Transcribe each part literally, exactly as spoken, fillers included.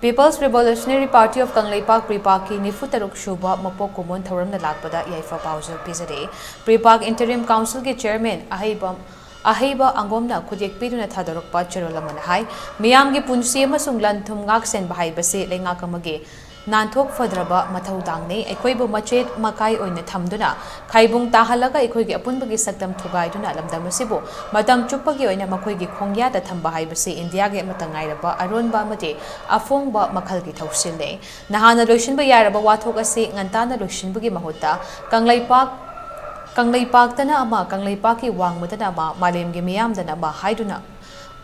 People's Revolutionary Party of Kangleipak, ꯄ꯭ꯔꯤꯄꯥꯛꯀꯤ ꯅꯤꯐꯨ ꯇꯔꯨꯛ ꯁꯨꯕ ꯃꯄꯣꯛ ꯀꯨꯝꯑꯣꯟ ꯊꯧꯔꯝꯅ ꯂꯥꯛꯄꯗ ꯌꯥꯏꯐ ꯄꯥꯎꯖꯦꯜ ꯄꯤꯖꯔꯤ꯫ ꯄ꯭ꯔꯤꯄꯥꯛ Interim Councilꯒꯤ Chairman ꯑꯍꯩꯕ, ꯑꯍꯩꯕ ꯑꯉꯣꯝꯅ ꯈꯨꯗꯦꯛ ꯄꯤꯗꯨꯅ ꯊꯥꯗꯣꯔꯛꯄ ꯆꯦꯔꯣꯜ ꯑꯃꯅ ꯍꯥꯏ, ꯃꯤꯌꯥꯝꯒꯤ ꯄꯨꯟꯁꯤ ꯑꯃꯁꯨꯡ ꯂꯟ ꯊꯨꯝ ꯉꯥꯛ ꯁꯦꯟꯕ ꯍꯥꯏꯕꯁꯤ ꯂꯩꯉꯥꯛ ꯑꯃꯒꯤ ꯅꯥꯟꯊꯣꯛ ꯐꯗ꯭ꯔꯕ ꯃꯊꯧꯗꯥꯡꯅꯤ꯫ ꯑꯩꯈꯣꯏꯕꯨ ꯃꯆꯦꯠ ꯃꯀꯥꯏ ꯑꯣꯏꯅ ꯊꯝꯗꯨꯅ, ꯈꯥꯏꯕꯨꯡ ꯇꯥꯍꯜꯂꯒ ꯑꯩꯈꯣꯏꯒꯤ ꯑꯄꯨꯟꯕꯒꯤ ꯁꯛꯇꯝ ꯊꯨꯒꯥꯏꯗꯨꯅ ꯂꯝꯗꯝ ꯑꯁꯤꯕꯨ ꯃꯇꯝ ꯆꯨꯞꯄꯒꯤ ꯑꯣꯏꯅ ꯃꯈꯣꯏꯒꯤ ꯈꯣꯡꯌꯥꯗ ꯊꯝꯕ ꯍꯥꯏꯕꯁꯤ ꯏꯟꯗꯤꯌꯥꯒꯤ ꯑꯃꯠꯇ ꯉꯥꯏꯔꯕ ꯑꯔꯣꯟꯕ ꯑꯃꯗꯤ ꯑꯐꯣꯡꯕ ꯃꯈꯜꯒꯤ ꯊꯧꯁꯤꯜꯅꯤ꯫ ꯅꯍꯥꯟꯅ ꯂꯣꯏꯁꯤꯟꯕ ꯌꯥꯔꯕ ꯋꯥꯊꯣꯛ ꯑꯁꯤ ꯉꯟꯇꯥꯅ ꯂꯣꯏꯁꯤꯟꯕꯒꯤ ꯃꯍꯨꯠꯇ ꯀꯪꯂꯩꯄꯥꯛ, ꯀꯪꯂꯩꯄꯥꯛꯇꯅ ꯑꯃ, ꯀꯪꯂꯩꯄꯥꯛꯀꯤ ꯋꯥꯡꯃꯗꯅ ꯑꯃ, ꯃꯥꯂꯦꯝꯒꯤ ꯃꯤꯌꯥꯝꯗꯅ ꯑꯃ ꯍꯥꯏꯗꯨꯅ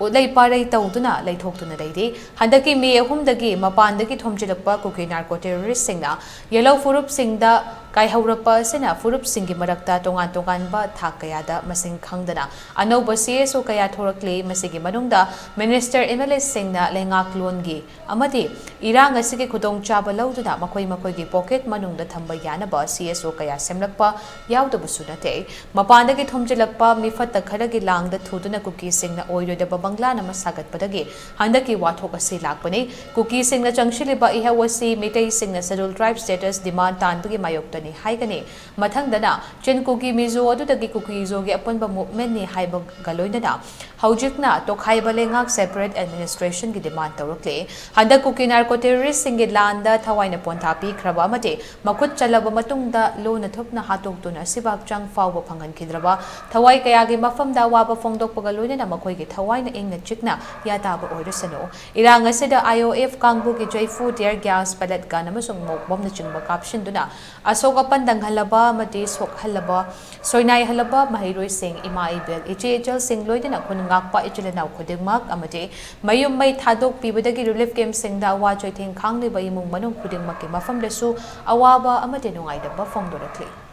ꯎꯠꯂꯩ ꯄꯥꯔꯩ ꯇꯧꯗꯨꯅ ꯂꯩꯊꯣꯛꯇꯨꯅ ꯂꯩꯔꯤ꯫ ꯍꯟꯗꯛꯀꯤ ꯃꯦ ꯑꯍꯨꯝꯗꯒꯤ ꯃꯄꯥꯟꯗꯒꯤ ꯊꯣꯝꯖꯤꯜꯂꯛꯄ ꯀꯨꯀꯤ ꯅꯥꯔꯀꯣ ꯇꯦꯔꯣꯔꯤꯁꯁꯤꯡꯅ ꯌꯦꯜꯍꯧ ꯐꯨꯔꯨꯞꯁꯤꯡꯗ ꯀꯥꯏꯍꯧꯔꯛꯄ ꯑꯁꯤꯅ ꯐꯨꯔꯨꯞꯁꯤꯡꯒꯤ ꯃꯔꯛꯇ ꯇꯣꯉꯥꯟ ꯇꯣꯉꯥꯟꯕ ꯊꯥꯛ ꯀꯌꯥꯗ ꯃꯁꯤꯡ ꯈꯪꯗꯅ ꯑꯅꯧꯕ ꯁꯤ ꯑꯦꯁ ꯑꯣ ꯀꯌꯥ ꯊꯣꯔꯛꯂꯤ꯫ ꯃꯁꯤꯒꯤ ꯃꯅꯨꯡꯗ ꯃꯤꯅꯤꯁꯇꯔ ꯑꯦꯝ ꯑꯦꯜ ꯑꯦꯁꯤꯡꯅ ꯂꯩꯉꯥꯛꯂꯣꯟꯒꯤ ꯑꯃꯗꯤ ꯏꯔꯥꯡ ꯑꯁꯤꯒꯤ ꯈꯨꯗꯣꯡꯆꯥꯕ ꯂꯧꯗꯨꯅ ꯃꯈꯣꯏ ꯃꯈꯣꯏꯒꯤ ꯄꯣꯀꯦꯠ ꯃꯅꯨꯡꯗ ꯊꯝꯕ ꯌꯥꯅꯕ ꯁꯤ ꯑꯦꯁ ꯑꯣ ꯀꯌꯥ ꯁꯦꯝꯂꯛꯄ ꯌꯥꯎꯗꯕꯁꯨ ꯅꯠꯇꯦ꯫ ꯃꯄꯥꯟꯗꯒꯤ ꯊꯣꯝꯖꯤꯜꯂꯛꯄ ꯃꯤꯐꯠꯇ ꯈꯔꯒꯤ ꯂꯥꯡꯗ ꯊꯨꯗꯨꯅ ꯀꯨꯀꯤꯁꯤꯡꯅ ꯑꯣꯏꯔꯣꯏꯗꯕ ꯕꯪꯒ꯭ꯂꯥꯟ ꯑꯃ ꯁꯥꯒꯠꯄꯗꯒꯤ ꯍꯟꯗꯛꯀꯤ ꯋꯥꯊꯣꯛ ꯑꯁꯤ ꯂꯥꯛꯄꯅꯤ꯫ ꯀꯨꯀꯤꯁꯤꯡꯅ ꯆꯪꯁꯤꯜꯂꯤꯕ ꯏꯍꯧ ꯑꯁꯤ ꯃꯤꯇꯩꯁꯤꯡꯅ Scheduled Tribe status demand ꯇꯥꯟꯕꯒꯤ ꯃꯥꯌꯣꯛꯇꯅꯤ ꯍꯥꯏꯒꯅꯤ꯫ ꯃꯊꯪꯗꯅ ꯆꯤꯟ ꯀꯨꯀꯤ ꯃꯤꯖꯣ ꯑꯗꯨꯗꯒꯤ ꯀꯨꯀꯤ ꯃꯤꯖꯣꯒꯤ ꯑꯄꯨꯟꯕ movementꯅꯤ ꯍꯥꯏꯕꯒ ꯂꯣꯏꯅꯅ ꯍꯧꯖꯤꯛꯅ ꯇꯣꯈꯥꯏꯕ ꯂꯩꯉꯥꯛ separate administrationꯒꯤ demand ꯇꯧꯔꯛꯂꯤ꯫ ꯍꯟꯗꯛ ꯀꯨꯀꯤ ꯅꯥꯔꯀꯣ ꯇꯦꯔꯣꯔꯤꯁꯁꯤꯡꯒꯤ ꯂꯥꯟꯗ ꯊꯋꯥꯏꯅ ꯄꯣꯟꯊꯥ ꯄꯤꯈ꯭ꯔꯕ ꯑꯃꯗꯤ ꯃꯈꯨꯠ ꯆꯜꯂꯕ ꯃꯇꯨꯡꯗ ꯂꯣꯟꯅ ꯊꯨꯞꯅ ꯍꯥꯠꯇꯣꯛꯇꯨꯅ ꯑꯁꯤꯕ ꯍꯛꯆꯥꯡ ꯐꯥꯎꯕ ꯐꯪꯍꯟꯈꯤꯗ꯭ꯔꯕ ꯊꯋꯥꯏ ꯀꯌꯥꯒꯤ ꯃꯐꯝꯗ ꯑꯋꯥꯕ ꯐꯣꯡꯗꯣꯛꯄꯒ ꯂꯣꯏꯅꯅ ꯃꯈꯣꯏꯒꯤ ꯊꯋꯥꯏꯅ ꯏꯪꯅ ꯆꯤꯛꯅ ꯌꯥꯇꯥꯕ ꯑꯣꯏꯔꯁꯅꯨ꯫ ꯏꯔꯥꯡ ꯑꯁꯤꯗ ꯑꯥꯏ ꯑꯣ ꯑꯦꯐ ꯀꯥꯡꯕꯨꯒꯤ ꯖꯩꯐꯨ, tear gas, pellet gun ꯑꯃꯁꯨꯡ ꯃꯣꯛ ꯕꯣꯝꯅꯆꯤꯡꯕ ꯀꯥꯞꯁꯤꯟꯗꯨꯅ ꯑꯁꯣꯛ ꯑꯄꯟ ꯅꯪꯍꯜꯂꯕ ꯑꯃꯗꯤ ꯁꯣꯛꯍꯜꯂꯕ, ꯁꯣꯏꯅꯥꯏꯍꯜꯂꯕ ꯃꯍꯩꯔꯣꯏꯁꯤꯡ, ꯏꯃꯥ ꯏꯕꯦꯜ, ꯏꯆꯦ ꯏꯆꯜꯁꯤꯡ, ꯂꯣꯏꯅꯅ ꯈꯨꯟ ꯉꯥꯛꯄ ꯏꯆꯤꯜ ꯏꯅꯥꯎ ꯈꯨꯗꯤꯡꯃꯛ ꯑꯃꯗꯤ ꯃꯌꯨꯝ ꯃꯩ ꯊꯥꯗꯣꯛꯄꯤꯕꯗꯒꯤ relief campꯁꯤꯡꯗ ꯑꯋꯥ ꯆꯩꯊꯦꯡ ꯈꯥꯡꯂꯤꯕ ꯏꯃꯨꯡ ꯃꯅꯨꯡ ꯈꯨꯗꯤꯡꯃꯛꯀꯤ ꯃꯐꯝꯗꯁꯨ ꯑꯋꯥꯕ ꯑꯃꯗꯤ ꯅꯨꯡꯉꯥꯏꯇꯕ ꯐꯣꯡꯗꯣꯔꯛꯂꯤ꯫